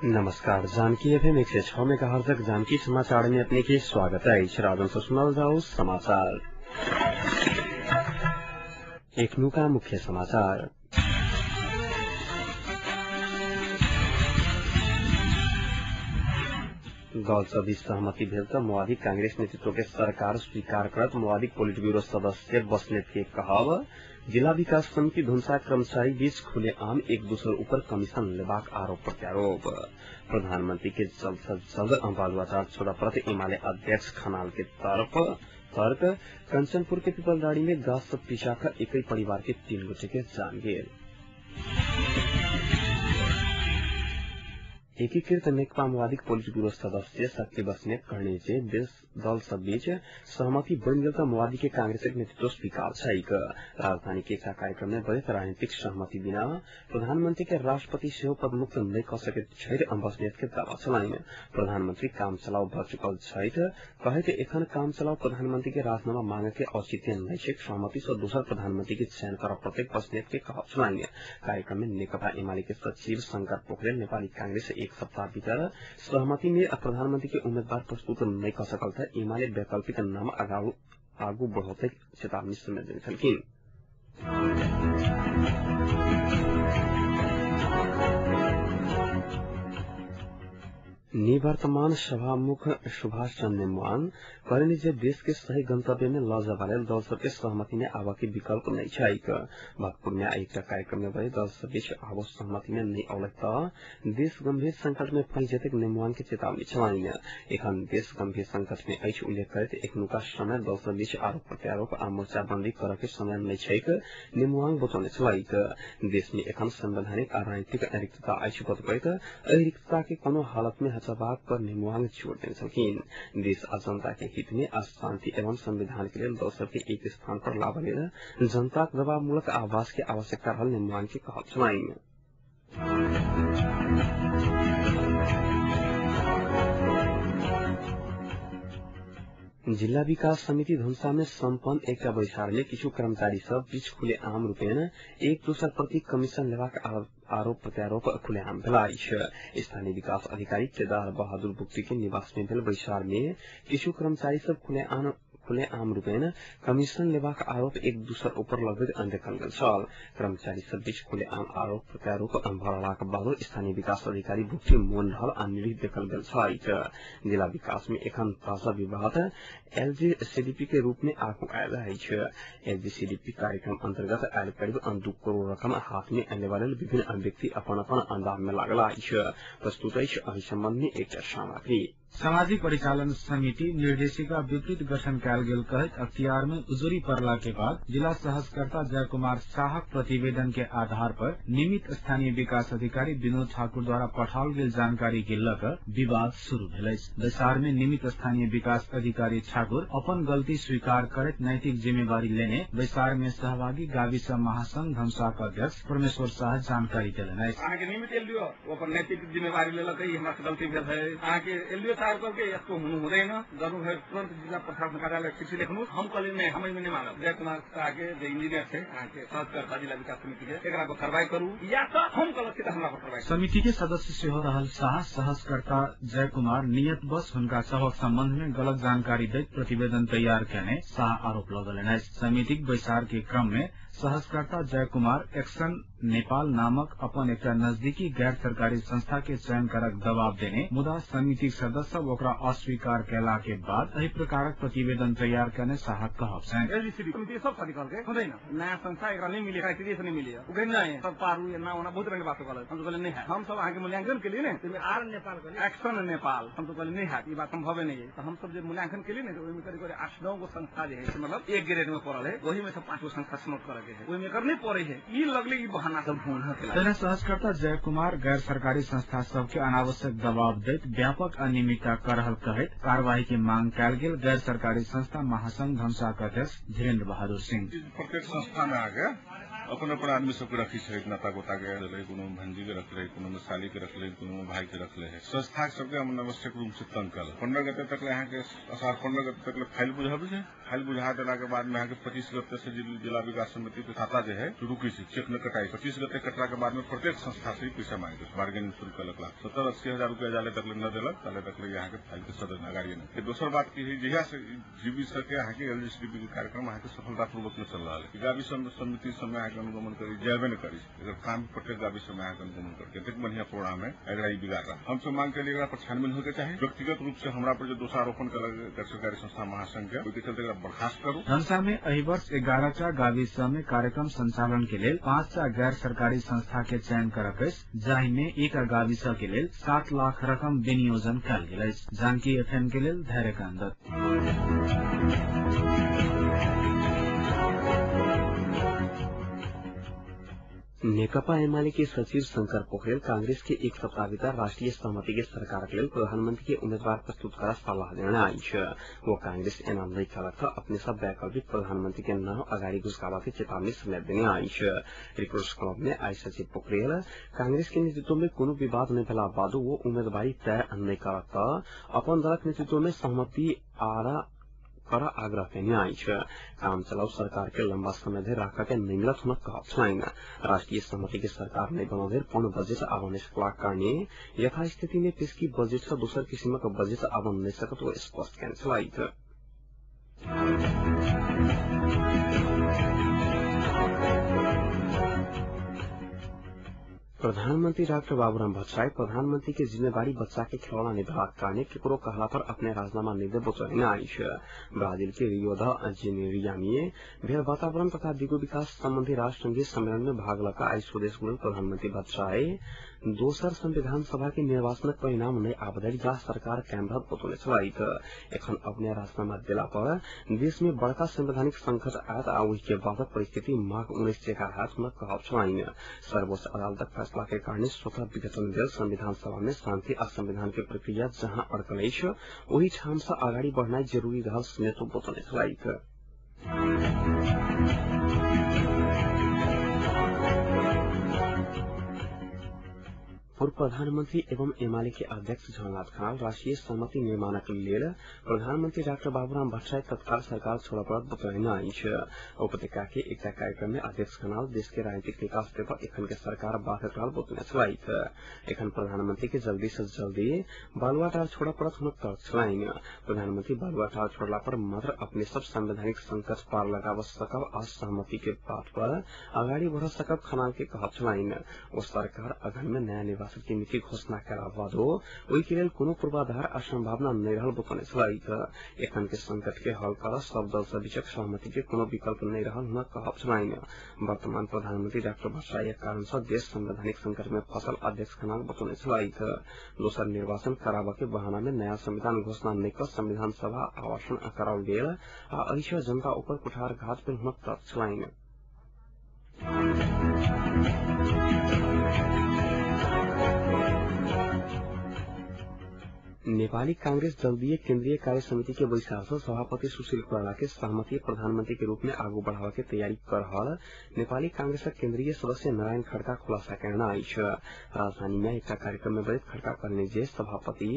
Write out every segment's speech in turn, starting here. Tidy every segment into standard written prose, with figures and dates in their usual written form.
नमस्कार, जानकी एफएम 106 मेगाहर्जक जानकी समाचार में अपने के स्वागत है। राजन से सुनल जाओ समाचार। एखनुका मुख्य समाचार। दल सबीच सहमति भेल त माओवादी कांग्रेस नेतृत्व के सरकार स्वीकार करत माओवादी पोलिट ब्यूरो सदस्य बस्नेत के कहब। जिला विकास समिति धुनसा कर्मचारी बीच खुलेआम एक दोसर ऊपर कमीशन लेबाक आरोप प्रत्यारोप। प्रधानमंत्री के जल्द से जल्द बालुवाटार छोड़ा पड़त एमाले अध्यक्ष खनाल के तर्क। कंचनपुर के पिपलदाड़ी में गाछ सब पिछाकर एक ही परिवार के 3 गोटे के जान गेल। एकीकृत नेकपा माओवादी पोलिट ब्यूरो सदस्य शक्ति बस्नेत कहने जे देश दल सब बीच सहमति बनि गेल त माओवादी के कांग्रेसक नेतृत्व स्वीकार छैक। राजधानी के एकटा कार्यक्रम में बढ़ैत राजनीतिक सहमति बिना प्रधानमंत्री के राष्ट्रपति सेहो पदमुक्त नहि क सकैत छैथ बस्नेत के दावा छलनि। प्रधानमंत्री काम चलाउ भ चुकल छैथ कहैत एखन काम चलाउ प्रधानमंत्री के राजीनामा मांगे के औचित्य नहि छैक। सहमति सँ दोसर प्रधानमंत्री के चयन करऽ पड़तै बस्नेत के कहब छलनि। कार्यक्रम में नेकपा एमाले के सचिव शंकर पोखरेल नेपाली कांग्रेस एक सप्ताह भीतर सहमति में प्रधानमंत्री के उम्मीदवार प्रस्तुत नहीं कर सकल था एमाले वैकल्पिक नाम आगू बढ़ौते चेतावनी समेत देने छलखिन। निवर्तमान सभामुख सुभाष चंद्र नेमुआन कहलनि जे देश के सही गंतव्य में ल जबा लेल दल सबके सहमति में आबऽ के विकल्प नहीं छैक। भक्तपुर में एकटा कार्यक्रम में बजे दल सब बीच आबो सहमति में नहीं औलक त देश गंभीर संकट में फंसि जेतै नेमुआन के चेतावनी छलनि। एखन देश गंभीर संकट में अछि उल्लेख करैत एखनुका समय दल सब बीच आरोप प्रत्यारोप आ मोर्चाबंदी करऽ के समय नहीं छैक नेमुआन बतौने छलैक। देश में एखन संवैधानिक आ राजनीतिक रिक्तता अछि बतबैत एहि रिक्तता के कोनो हालत में हटबाक पर नेमुआन जोर देने छलखिन। देश आ जनता के हित में आ शांति एवं संविधान के लेल दल सबके एक स्थान पर लाबऽ लेल जनताक दबावमूलक आवाज के आवश्यकता रहल नेमुआन के कहब छलनि। जिला विकास समिति धनुषा में सम्पन्न एकटा बैसार में किछु कर्मचारी सब बीच खुलेआम रूपेण एक दोसर प्रति कमीशन लेबाक आरोप प्रत्यारोप खुलेआम भेल अछि। स्थानीय विकास अधिकारी केदार बहादुर बुक्ती के निवास में भेल बैसार में किछु कर्मचारी सब खुलेआम रूपेण कमीशन लेबाक आरोप एक दोसर ऊपर लगबैत देखल गेल छल। कर्मचारी सब बीच खुलेआम आरोप प्रत्यारोप भरलाक बादो स्थानीय विकास अधिकारी बुक्ती मौन रहल आ निरीह देखल गेल छल। जिला विकास में एखन ताजा विवाद एलजीसीडीपी के रूप में आगू आयल अछि। एलजीसीडीपी कार्यक्रम अंतर्गत आयल करीब 2 करोड़ रकम हाथ में लेबा लेल विभिन्न व्यक्ति अपन अपन अंदाज में लागल अछि। प्रस्तुत अछि एहि संबंध में एकटा सामग्री। सामाजिक परिचालन समिति निर्देशिका विपरीत गठन कयल गेल कहैत अख्तियार में उजुरी पड़ला के बाद जिला सहजकर्ता जय कुमार शाहक प्रतिवेदन के आधार पर निमित स्थानीय विकास अधिकारी विनोद ठाकुर द्वारा पठाओल गेल जानकारी के लऽ कऽ विवाद शुरू भेल अछि। बैसार में निमित स्थानीय विकास अधिकारी ठाकुर अपन गलती स्वीकार करैत नैतिक जिम्मेवारी लेने बैसार में सहभागी गाविस महासंघ धनुषाक अध्यक्ष परमेश्वर शाह जानकारी देलनि अछि। अहाँके निमित एलडीओ अपन नैतिक जिम्मेवारी लेलक, हमरा से गलती भेल है। अहाँके एलडीओ साहब कहलकै यस्तो हुनु हुँदैन, गर्नुभयो तुरन्त जिल्ला प्रशासन कार्यालय चिठी लेख्नुहोस्। हम कहलियै नहि, हम एहिमे नहि मानब। जय कुमार शाह के जे इंजीनियर छै अहाँके सहजकर्ता जिला विकास समिति के, एकरा पर कार्रवाई करू या त हम कहलक छी त हमरा पर कार्रवाई। समिति के सदस्य सेहो रहल शाह सहजकर्ता जय कुमार नियतवश हुनका सभक सम्बन्ध में गलत जानकारी दैत प्रतिवेदन तैयार केने शाह आरोप लगौलनि अछि। समितिक बैसार के क्रम में सहजकर्ता जयकुमार एक्शन नेपाल नामक अपन एकटा नजदीकी गैर सरकारी संस्था के चयन करक दबाव देने मुदा समितिक सदस्य सब ओकरा अस्वीकार केला के बाद एहि प्रकारक प्रतिवेदन तैयार करने शाहक कहब छनि। एलजीसीडी समिति सब साथी कहलकै हुँदैन, नयाँ संस्था एकरा नहीं मिले, क्राइटेरिया से नहीं मिले, उ कहै नहीं सब पारू एना ओना बहुत रंग के बात कहलक। हम तो कहलियै नहीं है, हम सब अहाँके मूल्यांकन के लिए ने आर नेपाल एक्शन नेपाल, हम तो कहलियै नहीं है, ई बात संभवे नहीं है। तो हम सब जे मूल्यांकन के लिए ने ओहिमे करीब करीब 8-9 गो संस्था जे है से मतलब एक ग्रेड में पड़ल है, ओही में से 5 गो संस्था समाप्त करे के है, ओहिमे एकर नहीं पड़े है, ई लगले ई बहाना सब ढूंढ के। तहिना सहजकर्ता जयकुमार गैर सरकारी संस्था सबके अनावश्यक दबाव दैत व्यापक अनियमितता कर रहल कहैत कार्यवाही के मांग कयल गेल गैर सरकारी संस्था महासंघ धनुषाक अध्यक्ष धीरेन्द्र बहादुर सिंह। प्रत्येक संस्था में आके अपन अपन आदमी सबके रखी छै, नाता गोता के रखले, कोनो भंजी के रखले, कोनो साली के रखले, कोनो भाई के रखले है। संस्था सबके अनावश्यक रूप से तंग कल 15 गते तक यहाँ के असार 15 गते तक फाइल बुझाबै छै। फाइल बुझा देला के बाद में यहाँ के 25 गते से जिला विकास समिति के खाता जे है रुकी छै, चेक न कटाई। 25 गते कटला के बाद में प्रत्येक संस्था से पैसा मांगे बार्गेनिंग शुरू कलक। 70-80 हजार रुपया जाले तक न देलक ताले तक यहाँ के फाइल के सदन अगाड़िए नहीं। दोसर बात की है जहिया से जीवी सके यहाँ के एलजीसीडीपी के कार्यक्रम यहाँ के सफलतापूर्वक न चल रहा है। गावी समिति समय अहाँके अनुगमन करी जेबे न करी, एकर काम प्रत्येक गावी समय अहाँके अनुगमन करी। कतेक बढ़िया प्रोग्राम है, एकरा ई बिगाड़ रहा। हम सब मांग के लिए एकरा पर छानबीन होय के चाही। व्यक्तिगत रूप से हमरा पर जो दोषारोपण कलक गैर सरकारी संस्था महासंघ के, ओहि के चलते एकरा बर्खास्त करू। धनुषा में एहि वर्ष 11 टा गावी सब में कार्यक्रम संचालन के लेल 5 टा गैर सरकारी संस्था के चयन करक अछि, जाहि में एक गावी सब के लेल 7 लाख रकम विनियोजन कयल गेल अछि। जानकी एफएम के लेल धैर्यकांत दत्त। नेकपा एमाले के सचिव शंकर पोखरेल कांग्रेस के एक सप्ताह भीतर राष्ट्रीय सहमति के सरकार के लेल प्रधानमंत्री के उम्मीदवार प्रस्तुत कर सलाह देने अछि। वो कांग्रेस एना नहीं करत अपने सब वैकल्पिक प्रधानमंत्री के नाम अगाडि घुसकावा के चेतावनी समेत देने अछि। रिपोर्टर्स क्लब में आई सचिव पोखरेल कांग्रेस के नेतृत्व में कोनो विवाद नहीं भेला बादो वो उम्मीदवारी तय नहीं करत अपन दलक नेतृत्व में सहमति आरा कर आग्रह केने अछि। काम चलाऊ सरकार के लंबा समय धरि राखऽ के नहि मिलत हुनक कहब छलनि। राष्ट्रीय सहमति के सरकार नहि बनल धरि पूर्ण बजेट आबऽ नहि सकलाक कारणे यथास्थिति में पेशकी बजेट सँ दोसर किसिमक बजेट आबऽ नहि सकत ओ स्पष्ट केने छलथि। प्रधानमंत्री डाक्टर बाबूराम भट्टराई प्रधानमंत्री के जिम्मेवारी बच्चा के खिलौना निभेबाक कारणे केकरो कहला पर अपने राजीनामा नहि देब बतौने अछि। ब्राजील के रियो द जेनेरिया में भेल वातावरण तथा दिगो विकास संबंधी राष्ट्रसंघीय सम्मेलन में भाग लऽ आइ स्वदेश घुरल प्रधानमंत्री भट्टराई दोसर संविधान सभा के निर्वाचनक परिणाम नहि आबऽ धरि जा सरकार कायम रहत बतौने छलथि। एखन अपने राजीनामा देला पर देश में बड़का संवैधानिक संकट आयत आ ओहि के बादक परिस्थिति माघ 19 जेकाँ होयत हुनक कहब छलनि। सर्वोच्च अदालतक फैसला के कारणे स्वतः विघटन भेल संविधान सभा में शांति आ संविधान के प्रक्रिया जहाँ अड़कल अछि ओहि ठाम सँ अगाडि बढ़नाइ जरूरी रहल समेत बतौने छलथि। पूर्व प्रधानमंत्री एवं एमाले के अध्यक्ष झलनाथ खनाल राष्ट्रीय सहमति निर्माणक लेल प्रधानमंत्री डाक्टर बाबूराम भट्टराई तत्काल सरकार छोड़ऽ पड़त बतौने अछि। उपत्यका के एकटा कार्यक्रम में अध्यक्ष खनाल देश के राजनीतिक निकास देबऽ एखन के सरकार बाधक रहल बतौने छलथि। एखन प्रधानमंत्री के जल्दी से जल्दी बालुवाटार छोड़ऽ पड़त हुनक तर्क छलनि। प्रधानमंत्री बालुवाटार छोड़ला पर मात्र अपने सब संवैधानिक संकट पार लगाबऽ सकब आ सहमति के बाट पर अगाडि बढ़ सकब खनाल के कहब छलनि। ओ सरकार अघन में नया निर्वाचन के मिति घोषणा कयला बादो ओहि के लेल कोनो पूर्वाधार आ संभावना नहि रहल बतौने छलथि। एखन के संकट के हल कर सब दल सब बीचक सहमति के कोनो विकल्प नहि रहल हुनक कहब छलनि। वर्तमान प्रधानमंत्री डाक्टर भट्टराईक कारण सँ देश संवैधानिक संकट में फंसल अध्यक्ष खनाल बतौने छलथि। दोसर निर्वाचन कराबऽ के बहाना में नया संविधान घोषणा नहि कऽ संविधान सभा आवासन कराओल गेल आ एहि सँ जनता ऊपर कुठारघात भेल हुनक तर्क छलनि। नेपाली कांग्रेस जल्दीय केन्द्रीय कार्य समिति के बैसार से सभापति सुशील कोइराला के सहमति प्रधानमंत्री के रूप में आगू बढ़ावा के तैयारी कर रहल नेपाली कांग्रेसक केन्द्रीय सदस्य नारायण खड़का खुलासा केने अछि। राजधानी में एकटा कार्यक्रम में बजैत खड़का कहलनि जे सभापति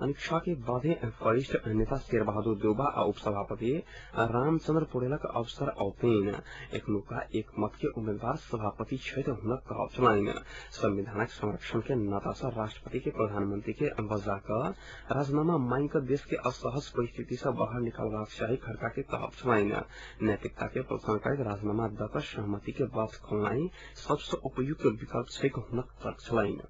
अनिच्छा के बाधे वरिष्ठ नेता शेरबहादुर देउबा आ उपसभापति रामचंद्र पौडेलक अवसर औतनि। एखनुका एक मत के उम्मीदवार सभापति छथि हुनक कहब छलनि। संविधानक संरक्षण के नाता सँ राष्ट्रपति के प्रधानमंत्री के बजा कऽ राजीनामा मांग क देश के असहज परिस्थिति से बाहर निकालबाक चाही खड़का के कहब छलनि। नैतिकता के प्रोत्साहन करैत राजीनामा द क सहमति के बात खोलनाइ सबसँ उपयुक्त विकल्प छैक हुनक तर्क छलनि।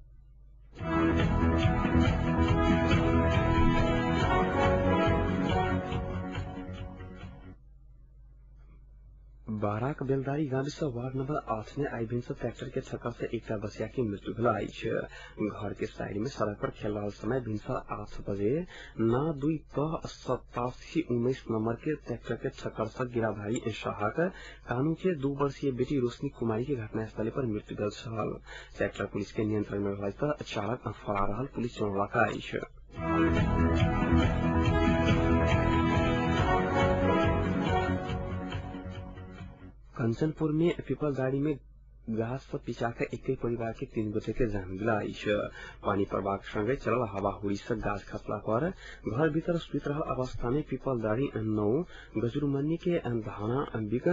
बाराक बेलदारी गाविस वार्ड नंबर 8 में आई भिनसर ट्रैक्टर के ठक्कर से एकटा बचिया के मृत्यु भेल अछि। घर के साइड में सड़क पर खेल रहल समय भिनसर 8 बजे ना 2 त 8719 नंबर के ट्रैक्टर के ठक्कर से गिराधारी शाहक कानू के 2 वर्षीय बेटी रोशनी कुमारी के घटनास्थल पर मृत्यु भेल छल। ट्रैक्टर पुलिस के नियंत्रण में रहल त चालक फरार रहल पुलिस जनौलक अछि। कंचनपुर में पीपलदारी में गाछ से पिचा के एके परिवार के 3 गोटे के जान गेल अछि। पानी पड़बाक संगे चलल हवाहुरी से गाछ खसला पर घर भीतर सुति रहल अवस्था में पीपलदारी 9 गजुरमन्नी के धाना बिक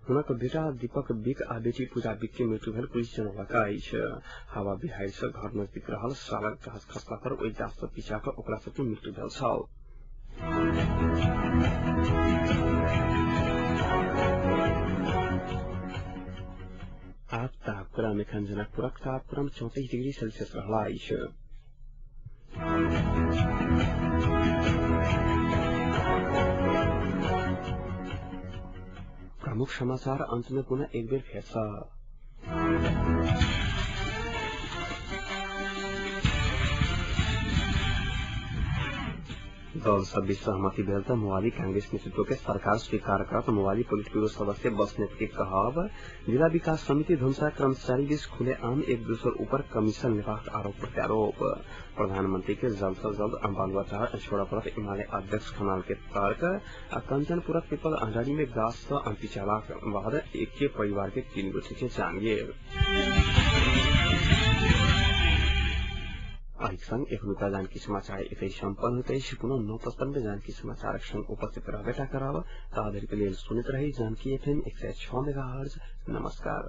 हुनक बेटा दीपक बिक आ बेटी पूजा बिक के मृत्यु भेल पुलिस जनौलक अछि। हवा बिहाड़ि से घर नजदीक रहल सालक गाछ खसला पर ओहि गाछ से पिचा के ओकरा सबके मृत्यु भेल छल। आप तापक्रम एखन जनकपुरक तापक्रम 34 डिग्री सेल्सियस रहला अछि। प्रमुख समाचार अंत में पुनः एक बेर फेर सँ। दल सब बीच सहमति भेल त माओवादी कांग्रेस नेतृत्व के सरकार स्वीकार करत माओवादी पोलिट ब्यूरो सदस्य बस्नेत के कहब। जिला विकास समिति धनुषा कर्मचारी बीच खुलेआम एक दूसर ऊपर कमीशन लेबाक आरोप प्रत्यारोप। प्रधानमंत्री के जल्द से जल्द बालुवाटार छोड़ पड़त एमाले अध्यक्ष खनाल के तर्क। आ कंचनपुरक पीपल अंडारी में गाछ से पिचालाक बाद एक परिवार के 3 गोटे के जान गेल। संग एखनुका जानकी समाचार एतै सम्पन्न होइत अछि। पुनः 9:55 जानकी समाचारक संग उपस्थित रहबेटा करब। ताधरिक लेल सुनैत रही जानकी एफएम 106 मेगाहर्ज। नमस्कार।